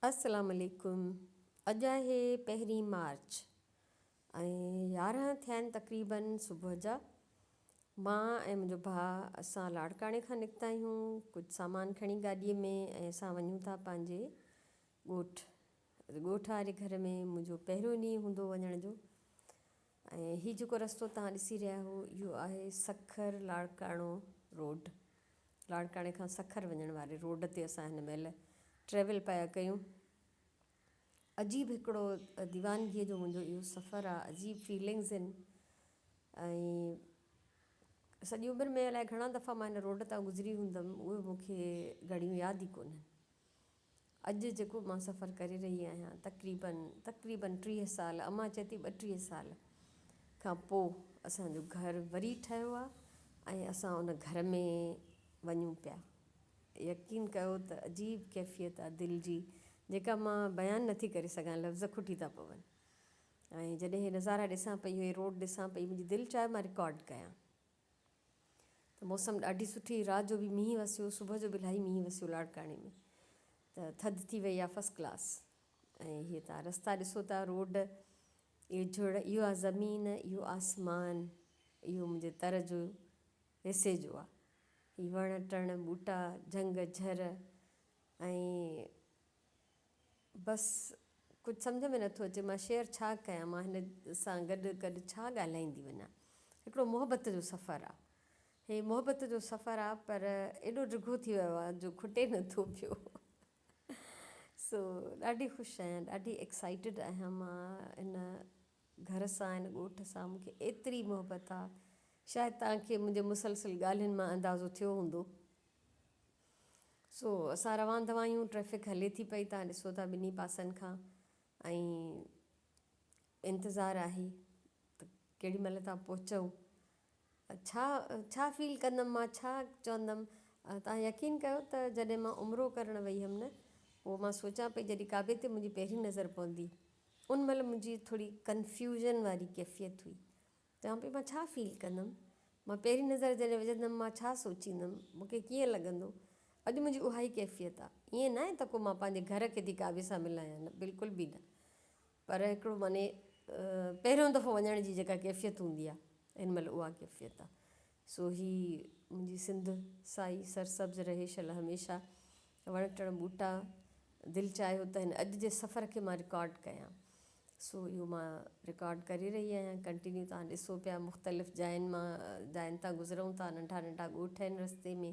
السلام عليڪم اڄ آهي پهرين مارچ ۽ 11 ٿيا آهن تقريبن صبح جا. مان ۽ منهنجو ڀاء اسان لاڙڪاڻي کان نڪتا آهيون ڪجهه سامان کڻي گاڏيء ۾ ۽ اسان وڃون ٿا پنهنجي ڳوٺ. ڳوٺ واري گهر ۾ منهنجو پهريون ڏينهن هوندو وڃڻ جو ۽ هي جيڪو رستو توهان ڏسي رهيا آهيو اهو آهي سکر لاڙڪاڻو روڊ. لاڙڪاڻي کان سکر وڃڻ واري روڊ تي اسان هن مهل ٽريول پيا ڪيون. عجيب هڪڙو ديوانگيء جو منهنجو اهو سفر آ، عجيب فيلنگز آهن ۽ سڄي عمر ۾ الائي گهڻا دفعا مان هن روڊ تان گذري هوندم اهي مون کي گهڙيون ياد ئي ڪونهن. اڄ جيڪو مان سفر ڪري رهي آهيان تقريبن تقريبن 30 سال امان چئي ٿي 32 سال کان پوء اسان جو گهر وري ٺهيو آهي ۽ اسان ان گهر ۾ وڃون پيا. يقين ڪيو ته عجيب ڪيفيت آهي دل جي جيڪا مان بيان نٿي ڪري سگهان لفظ کٽي ٿا پون ۽ جڏهن هي نظارا ڏسان پئي هي روڊ ڏسان پئي منهنجي دل چاهي مان رڪارڊ ڪيان. ته موسم ڏاڍي سٺي رات جو به مينهن وسيو صبح جو به الاهي مينهن وسيو لاڙڪاڻي ۾ ته ٿڌ ٿي وئي آهي فرسٽ ڪلاس ۽ هي تان رستا ڏسو ٿا روڊ اهي جهڙ اهو آ زمين اهو آسمان اهو منهنجي تر جو حصي جو آ هي وڻ ٽڻ ٻوٽا جهنگ جهر ۽ بس ڪجهه سمجهه ۾ نٿو اچي مان شيئر ڇا ڪيان مان هن سان گڏ گڏ ڇا ڳالهائيندي وڃان هڪڙو محبت جو سفر آ هي محبت جو سفر آ پر ايڏو ڊگهو ٿي ويو آ جو کٽي نٿو پيو سو ڏاڍي خوش آهيان ڏاڍي ايڪسائيٽيڊ آهيان مان هن گهر سان هن ڳوٺ سان مونکي ايتري محبت آ شايد توهان کي منهنجي مسلسل ڳالهين مان اندازو ٿيو هوندو. سو اسان روان دوان آهيون ٽريفڪ هلي ٿي پئي تان ڏسو ٿا ٻنهي پاسن کان ۽ انتظار آهي ته ڪهڙي مهل تان پهچون ڇا ڇا فيل ڪندم مان ڇا چوندم تان يقين ڪيو ته جڏهن مان عمرو ڪرڻ وئي هيم نه پوء مان سوچان پئي جڏهن ڪعبي تي منهنجي پهرين نظر پوندي ان مهل منهنجي ٿوري ڪنفيوزن واري ڪيفيت هئي چوان پئي مان ڇا فيل ڪندم، مان پهرين نظر جڏهن وجهندم مان ڇا سوچيندم، مون کي ڪيئن لڳندو، اڄ منهنجي اها ئي ڪيفيت آ. ائين ناهي ته ڪو مان پنهنجي گهر کي ٿي ڪعبي سان ملايان نه بلڪل به نه پر هڪڙو معني پهريون دفعو وڃڻ جي جيڪا ڪيفيت هوندي آ هن مهل اها ڪيفيت آ. سو هي منهنجي سنڌ سائي سرسبز رهي شل هميشه وڻ ٽڻ ٻوٽا دل چاهيو ته هن اڄ جي سفر کي مان رڪارڊ ڪيان. سو اهو مان رڪارڊ ڪري رهي آهيان ڪنٽينيو توهان ڏسو پيا مختلف جاين مان جاين تان گذرون ٿا ننڍا ننڍا ڳوٺ آهن رستي ۾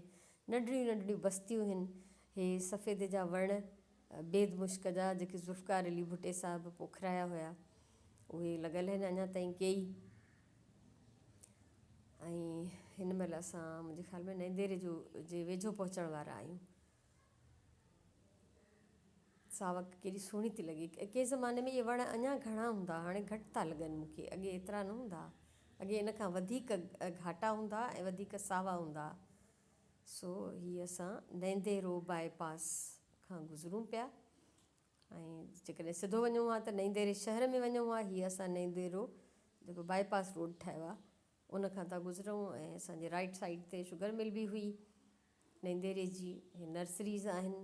ننڍڙيون ننڍڙيون بستيون آهن هي سفيدي جا وڻ بيد مشڪ جا جيڪي ذوالفقار علي ڀٽي صاحب پوکرايا هيا اهي لڳل آهن اڃا تائين ڪيئي ۽ هن مهل اسان منهنجي خيال ۾ نئين ديري جو جي ويجهو پهچڻ وارا آهيون. ساوڪ ڪيڏي سهڻي ٿي لڳي. ڪنهن زماني ۾ اهي وڻ اڃا گهڻا هوندا هئا، هاڻي گهٽ ٿا لڳن مون کي. اڳي ايترا نه هوندا هئا. اڳي ان کان وڌيڪ گهاٽا هوندا هئا ۽ وڌيڪ ساوا هوندا هئا. سو هي اسان نئين ديرو باء پاس کان گذرون پيا ۽ جيڪڏهن سڌو وڃون ها ته نئين ديري شهر ۾ وڃون ها. هي اسان نئين ديرو جيڪو باء پاس روڊ ٺهيو آهي ان کان ٿا گذرون ۽ اسان جي رائيٽ سائيڊ تي شگر مل به هئي. نئين ديري جي هي نرسريز آهن.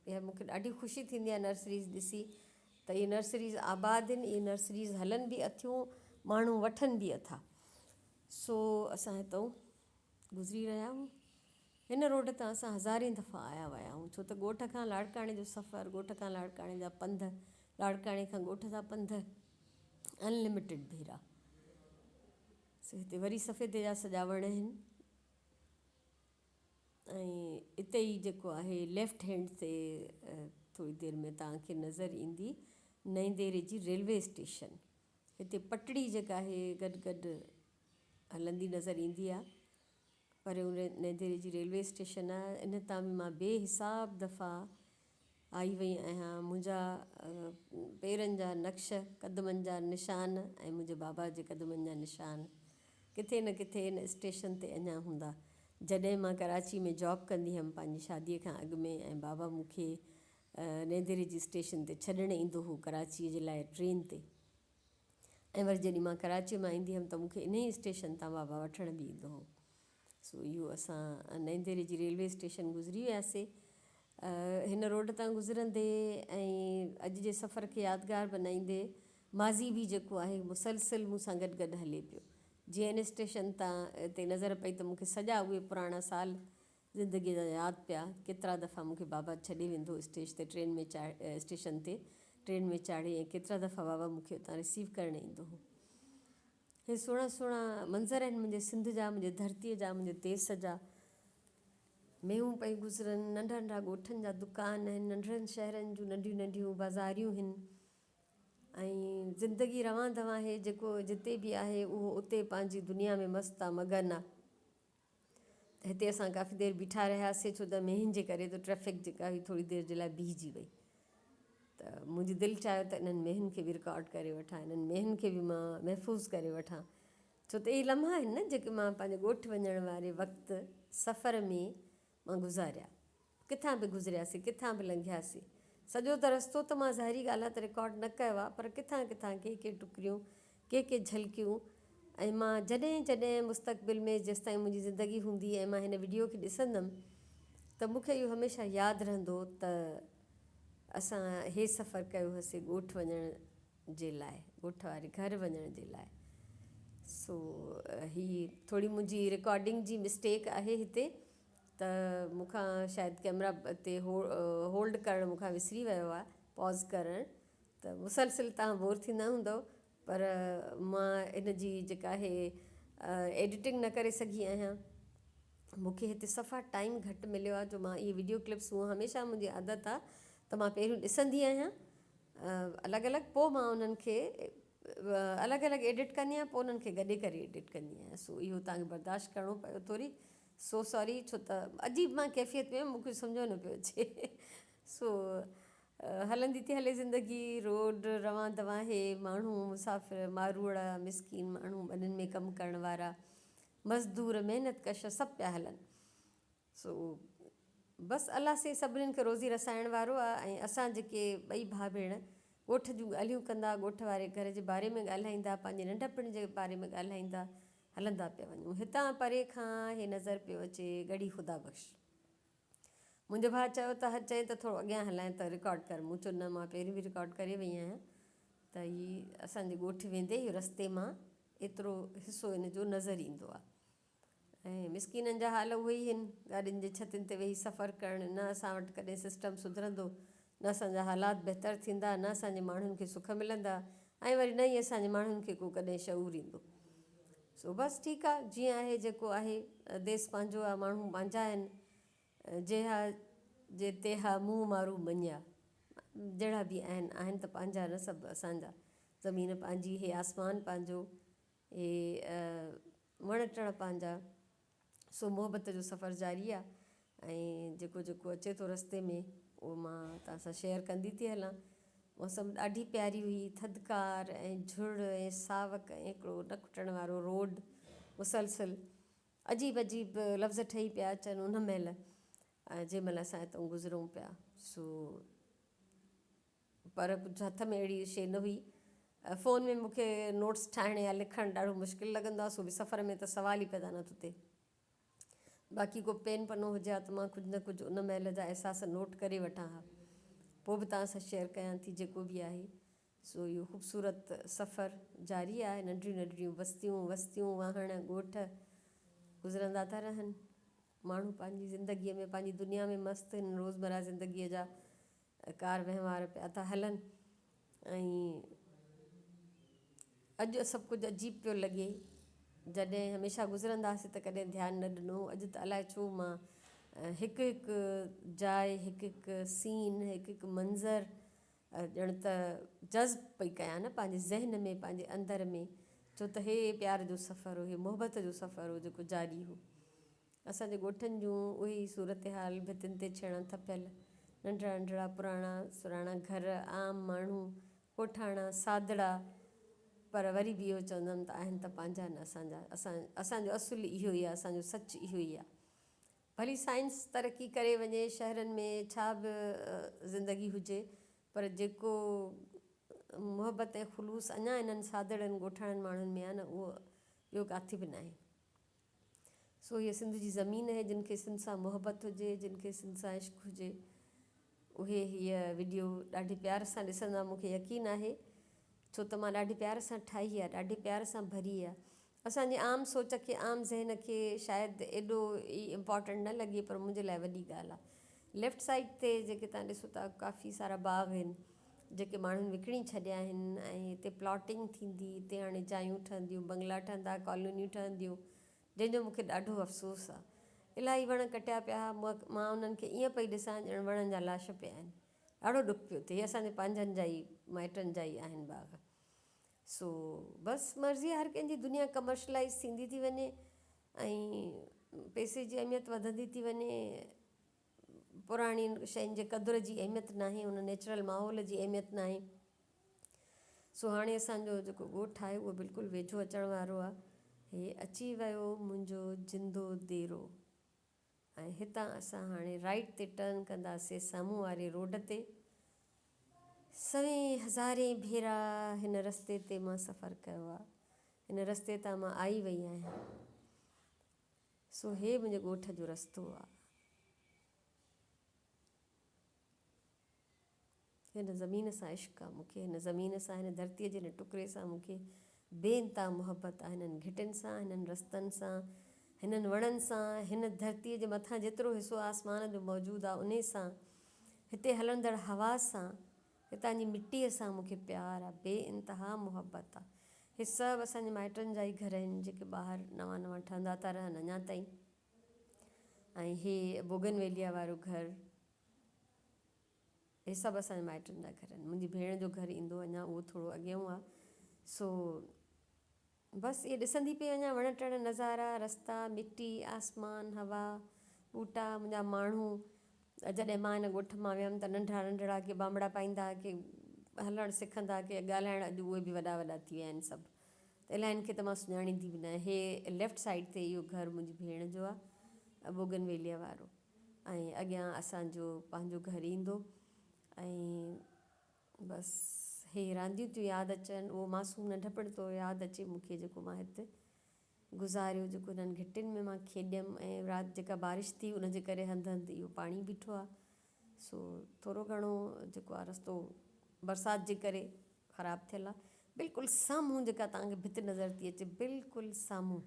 اها مون کي ڏاڍي خوشي ٿيندي آهي نرسريز ڏسي ته اهي نرسريز آباد آهن اهي نرسريز هلن به اٿيون ماڻهو وٺن به اٿا سو اسان هتو گذري رهيا آهيون هن روڊ تان اسان هزارين دفعا آيا ويا آهيون ڇو ته ڳوٺ کان لاڙڪاڻي جو سفر ڳوٺ کان لاڙڪاڻي جا پنڌ لاڙڪاڻي کان ڳوٺ جا پنڌ انلميٽيڊ ڀيرا سو هتي وري سفيدي جا سڄا وڻ آهن ۽ اتي ئي جيڪو آهي ليفٽ هينڊ تي ٿوري دير ۾ توهان کي نظر ايندي نئين ديري جي ريلوي اسٽيشن. هتي پٽڙي جيڪا آهي گڏ گڏ هلندي نظر ايندي آهي. پر نئين ديري جي ريلوي اسٽيشن آهي ان تان به مان بي حساب دفعا آئي وئي آهيان. منهنجا پيرن جا نقش، قدمن جا نشان ۽ منهنجي بابا جي قدمن جا نشان ڪٿي نه ڪٿي ان اسٽيشن تي اڃا هوندا. جڏهن مان ڪراچي ۾ جاب ڪندي هيم پنهنجي شاديء کان اڳ ۾ ۽ بابا مون کي نئين جي اسٽيشن تي ڇڏڻ ايندو هو ڪراچيء جي لاء ٽرين تي ۽ وري جڏهن مان ڪراچيء مان ايندي هيم ته مون کي انهيء اسٽيشن تان بابا وٺڻ به ايندو هو. سو اهو اسان نئين ديري جي ريلوي اسٽيشن گذري وياسي. هن روڊ تان گذرندي ۽ اڄ جي سفر کي يادگار بنائيندي ماضي به جيڪو آهي مسلسل مون سان گڏ گڏ هلي پيو. جيئن هن اسٽيشن تان تي نظر پئي ته مون کي سڄا اهي پراڻا سال زندگيء جا ياد پيا. ڪيترا دفعا مون کي بابا ڇڏي ويندو هو اسٽيج تي ٽرين ۾ اسٽيشن تي ٽرين ۾ چاڙهي ۽ ڪيترا دفعا بابا مون کي اتان رسيو ڪرڻ ايندو هو. هي سهڻا سهڻا منظر آهن منهنجي سنڌ جا، منهنجي ڌرتيء جا، منهنجي ديس جا. مينهون پئي گذرن، ننڍا ننڍا ڳوٺن جا دڪان آهن، ننڍڙن شهرن جون ننڍيون ننڍيون بازاريون هن ۽ زندگي روان دوان آهي، جيڪو جتي به آهي اهو اتي پنهنجي دنيا ۾ مست آ مگن آ. ته هتي اسان ڪافي دير بيٺا رهياسي ڇو ته مينهن جي ڪري ته ٽريفڪ جيڪا هئي ٿوري دير جي لاء بيهجي وئي ته منهنجي دل چاهيو ته انهن مينهن کي به رڪارڊ ڪري وٺان انهن مينهن کي به مان محفوظ ڪري وٺان ڇو ته اهي لمحا آهن نه جيڪي مان پنهنجي ڳوٺ وڃڻ واري وقت سفر ۾ مان گذاريا ڪٿان به گذرياسين، ڪٿان به لنگهياسين. سڄو ته رستو ته مان ظاهري ڳالهه آهي ته رڪارڊ نه ڪيو آهي پر ڪٿان ڪٿان ڪي ڪي ٽڪريون، ڪي ڪي جهلڪيون ۽ مان جڏهن جڏهن مستقبل ۾ جيستائين منهنجي زندگي هوندي ۽ مان هن وڊيو کي ڏسندم ته مون کي اهو هميشه ياد رهندو ته اسان هي سفر ڪيو هوسين ڳوٺ وڃڻ جي لاء، ڳوٺ واري گهر وڃڻ جي لاء. سو هي ٿوري منهنجي رڪارڊنگ جي مسٽيڪ آهي هتي. ته مون کان شايد ڪئميرا تي هولڊ ڪرڻ مون کان وسري ويو آهي پاز ڪرڻ ته مسلسل توهان بور ٿيندا هوندؤ پر مان ان جي جيڪا آهي ايڊيٽنگ نه ڪري سگهي آهيان مون کي هتي صفا ٽائيم گهٽ مليو آهي جو مان اهي وڊيو ڪلپس هونء هميشه منهنجي عادت آهي ته مان پهريون ڏسندي آهيان الڳ الڳ پوء مان انهن کي الڳ الڳ ايڊٽ ڪندي آهيان پوء انهن کي گڏي ڪري ايڊٽ ڪندي آهيان سو اهو توهان کي برداشت ڪرڻو پيو ٿوري سو سوري ڇو ته عجيب مان ڪيفيت ۾ مون کي سمجهه نه پيو اچي سو هلندي ٿي هلي زندگي روڊ روان دوان هي ماڻهو مسافر ماروئڙا مسڪين ماڻهو ٻنين ۾ ڪم ڪرڻ وارا مزدور محنت ڪش سڀ پيا هلن سو بس الله سائين سڀنين کي روزي رسائڻ وارو آ ۽ اسان جيڪي ٻئي ڀاء ڀيڻ ڳوٺ جون ڳالهيون ڪندا ڳوٺ واري گهر جي باري ۾ ڳالهائيندا پنهنجي ننڍپڻ جي باري ۾ ڳالهائيندا هلندا پيا وڃون. هتان پري کان هي نظر پيو اچي ڳڙهي خدا بخش. منهنجي ڀاء چيو ته چئين ته ٿورو اڳيان هلائين ته رڪارڊ ڪر. مون چيو نه مان پهريون به رڪارڊ ڪري وئي آهيان ته هي اسان جي ڳوٺ ويندي اهو رستي مان ايترو حصو ان جو نظر ايندو آهي. ۽ مسڪينن جا حال اهي ئي آهن. گاڏين جي ڇتين تي ويهي سفر ڪرڻ نه اسان وٽ ڪڏهن سسٽم سڌرندو نه اسان جا حالات بهتر ٿيندا، نه اسان جي ماڻهن کي سک ملندا ۽ وري نه ئي اسان جي ماڻهن کي ڪو ڪڏهن شعور ايندو. سو بس ٺيڪ آ، جيئن آهي جيڪو آهي، ديس پنهنجو آ، ماڻهو پنهنجا آهن، جيها جي تيها منهن مارو مڃيا، جهڙا به آهن، آهن ته پنهنجا نه سڀ اسان جا، زمين پنهنجي، هي آسمان پنهنجو، هي وڻ ٽڻ پنهنجا. سو محبت جو سفر جاري آ ۽ جيڪو جيڪو اچي ٿو رستي ۾ اهو مان توهان سان شيئر ڪندي ٿي هلان. موسم ڏاڍي پياري هئي ٿڌڪار ۽ جھڙ ۽ ساوڪ ۽ هڪڙو نه کٽڻ وارو روڊ مسلسل عجيب عجيب لفظ ٺهي پيا اچن ان مهل جنهن مهل اسان هتان گذرون پيا سو پر ڪجهه هٿ ۾ اهڙي شيء نه هئي. فون ۾ مون کي نوٽس ٺاهڻ يا لکڻ ڏاڍو مشڪل لڳندو آهي، سو به سفر ۾ ته سوال ئي پيدا نه ٿو ٿئي. باقي ڪو پين پنو هجي ها ته مان ڪجهه نه ڪجهه ان مهل جا احساس نوٽ ڪري وٺان ها. پوء به توهان سان شيئر ڪيان ٿي جيڪو به آهي. سو اهو خوبصورت سفر جاري آهي. ننڍڙيون ننڍڙيون بستيون، وستيون، واهڻ، ڳوٺ گذرندا ٿا رهن. ماڻهو پنهنجي زندگيء ۾ پنهنجي دنيا ۾ مست هن روزمره زندگيء جا ڪار وهنوار پيا ٿا هلن ۽ اڄ سڀ ڪجهه عجيب پيو لڳي جڏهن هميشه گذرندا هئاسين ته ڪڏهن ڌيان نه ڏنو اڄ ته الائي ڇو مان هڪ هڪ جاء هڪ هڪ سين هڪ هڪ منظر ڄڻ ته جذب پئي ڪيان نه پنهنجي ذهن ۾ پنهنجي اندر ۾ ڇو ته هي پيار جو سفر هو هي محبت جو سفر هو جيڪو جاري هو اسان جي ڳوٺن جون اهي ئي صورتحال، ڀتين تي ڇيڻا ٿڦيل، ننڍڙا ننڍڙا پراڻا سراڻا گهر، عام ماڻهو، ڳوٺاڻا، سادڙا، پر وري به اهو چوندم ته آهن ته پنهنجا نه اسان جا، اسان اسان جو اصل اهو ئي آهي، اسان جو سچ اهو ئي آهي. ڀلي سائنس ترقي ڪري وڃي، شهرن ۾ ڇا به زندگي هجي، پر جيڪو محبت ۽ خلوص اڃا انهن سادڙن ڳوٺاڻن ماڻهن ۾ آهي نه اهو ٻيو ڪاٿي به ناهي. سو هيء سنڌ جي زمين آهي، جن کي سنڌ سان محبت هجي، جن کي سنڌ سان عشق هجي، اهي هيء وڊيو ڏاڍي پيار سان ڏسندا مون کي يقين آهي ڇو ته مان ڏاڍي پيار سان ٺاهي آهي ڏاڍي پيار سان ڀري آهي. اسان جي عام سوچ کي عام ذهن کي شايد ايڏو ئي امپارٽنٽ نه لڳي پر منهنجي لاء وڏي ڳالهه آهي. ليفٽ سائيڊ تي جيڪي تان ڏسو ٿا ڪافي سارا باغ آهن جيڪي ماڻهن وڪڻي ڇڏيا آهن ۽ هتي پلاٽنگ ٿيندي هتي هاڻي جايون ٺهنديون بنگلا ٺهندا ڪالونيون ٺهنديون جنهن جو مون کي ڏاڍو افسوس آهي. الاهي وڻ ڪٽيا پيا ها مان انهن کي ائين پئي ڏسان ڄڻ وڻن جا لاش پيا آهن. ڏاڍو ڏک پيو ٿئي. هي اسان جي پنهنجن جا ئي مائٽن جا ئي آهن باغ. سو بس مرضي آهي هر ڪنهن جي دنيا ڪمرشلائيز ٿيندي ٿي وڃي ۽ پئسي جي اهميت وڌندي ٿي وڃي پراڻين شين جي قدر جي اهميت ناهي ان نيچرل ماحول جي اهميت ناهي سو هاڻي اسانجو جيڪو ڳوٺ آهي اهو بلڪل ويجهو اچڻ وارو آهي هي اچي ويو منهنجو جندو ديرو ۽ هتان اسان هاڻي رائيٽ تي ٽرن ڪنداسي سامهون واري روڊ تي. سوين هزارين ڀيرا هن رستي تي مان سفر ڪيو آ. هن رستي تان مان آئي وئي آهيان. سو هي منهنجي ڳوٺ جو رستو آ. هن زمين سان عشق آ مون کي، هن زمين سان، هن ڌرتيء جي هن ٽڪري سان مون کي بي انتها محبت آ، هنن گهٽين سان، هنن رستن سان، هنن وڻن سان، هن ڌرتيء جي مٿان جيترو حصو آسمان جو موجود آ انهي سان، هتي هلندڙ هوا سان، هتان جي مٽيء سان مون کي پيار آ، بي انتها محبت آ. هي سڀ اسان جي مائٽن جا ئي گهر آهن جيڪي ٻاهر نوان نوان ٺهندا ٿا رهن اڃا تائين ۽ هي بوگن ويليا وارو گهر. اهي سڀ اسان جي مائٽن جا گهر آهن. منهنجي ڀيڻ جو گهر ايندو اڃا اهو ٿورو اڳيئون آهي. سو بس اهي ڏسندي پئي وڃان وڻ ٽڻ نظارا، رستا، مٽي، آسمان، هوا، ٻوٽا، منهنجا ماڻهو. جڏهن مان هن ڳوٺ مان ويم ته ننڍڙا ننڍڙا ڪي بانبڙا پائيندا ڪي هلڻ سکندا ڪي ڳالهائڻ اڄ اهي به وڏا وڏا ٿي ويا آهن سڀ. ته الاهين کي ته مان سڃاڻيندي به نه آهيان. هي ليفٽ سائيڊ تي اهو گهر منهنجي ڀيڻ جو آهي بوگن ويليء وارو. ۽ اڳيان اسان جو پنهنجو گهر ايندو ۽ بس هي رانديون ٿيون ياد اچن اهو معصوم ننڍپڻ ٿو ياد اچي مون کي جيڪو مان هت گذاريو جيڪو هنن گهٽين ۾ مان کيڏيم ۽ رات جيڪا بارش ٿي ان جي ڪري هنڌ هنڌ اهو پاڻي بيٺو آهي سو ٿورو گهڻو جيڪو آهي رستو برسات جي ڪري خراب ٿيل آهي بلڪل سامهون جيڪا توهان کي ڀت نظر ٿي اچي بلڪل سامهون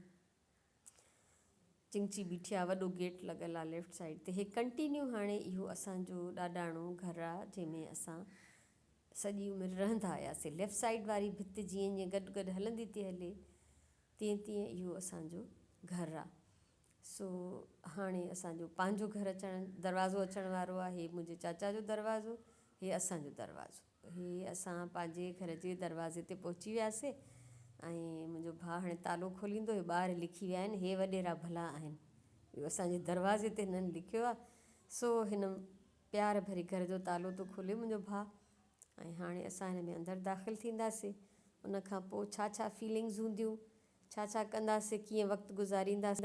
چنگچي بيٺي آ وڏو گيٽ لڳل آ ليفٽ سائيڊ تي هي ڪنٽينيو هاڻي اهو اسان جو ڏاڏاڻو گهر آ جنهن ۾ اسان سڄي عمر رهندا آياسي ليفٽ سائيڊ واري ڀت جيئن جيئن گڏ گڏ هلندي ٿي هلي تيئن تيئن اهو اسان جو گهر آ سو هاڻي اسان جو پنهنجو گهر اچڻ دروازو اچڻ وارو آ هي منهنجي چاچا جو دروازو هي اسان جو دروازو. هي اسان پنهنجي گهر جي دروازي تي پهچي وياسي ۽ منهنجو ڀاء هاڻي تالو کوليندو هي ٻار لکي ويا آهن هي وڏيرا ڀلا آهن اهو اسان جي دروازي تي هنن لکيو آهي سو هن پيار ڀري گهر جو تالو ٿو کولي منهنجو ڀاء ۽ هاڻي اسان هن ۾ اندر داخل ٿينداسي ان کان پوء ڇا ڇا فيلنگز هونديون ڇا ڇا ڪنداسي ڪيئن وقت گذارينداسي.